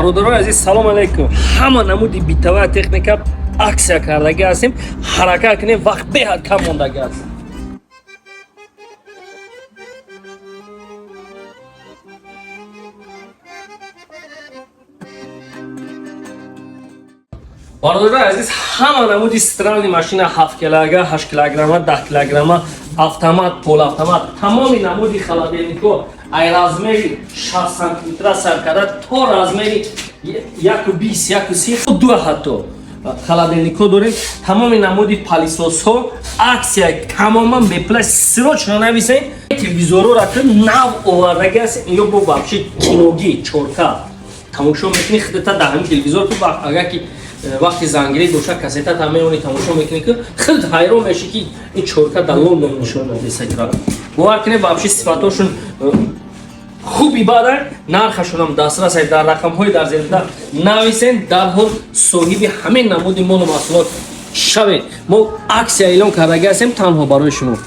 Бародарои азиз, салом алейкум. Ҳама намуди бытовая техника акция кардагӣ ҳастем. Ҳаракат кунем, вақт беҳад кам мондагӣ аст. Бародарои азиз, ҳама намуди стиральный машина 7 килограмма, 8 килограмма, 10 килограмма, автомат, полуавтомат, тамоми намуди холодильникҳо ай размери 60 сантиметра сар карда то размери 1,20, 1,30, ду ҳатто холодильникҳо дорем. Тамоми намуди пылесосҳо акция, тамоман бепула. Срочно нависем. Телевизорҳоро ки нав овардаги аст, ё бо вообще киногӣ 4К тамошо мекунӣ худата дар ҳамин телевизор, ки агар ки вақти зангирӣ боша, кассетата меони, тамошо мекунӣ, ки худ ҳайрон мешӣ, ки ин 4К дар Лондон нишон додесагира. Бовар кунед, вообще сифатошон хуби баъда, нархашонам дастрас. Дар рақамҳои дар зерда нависен, дарҳол соҳиби ҳамин намуди молу маҳсулот шавед. Мо акция эълон кардаги ҳастем танҳо барои шумо.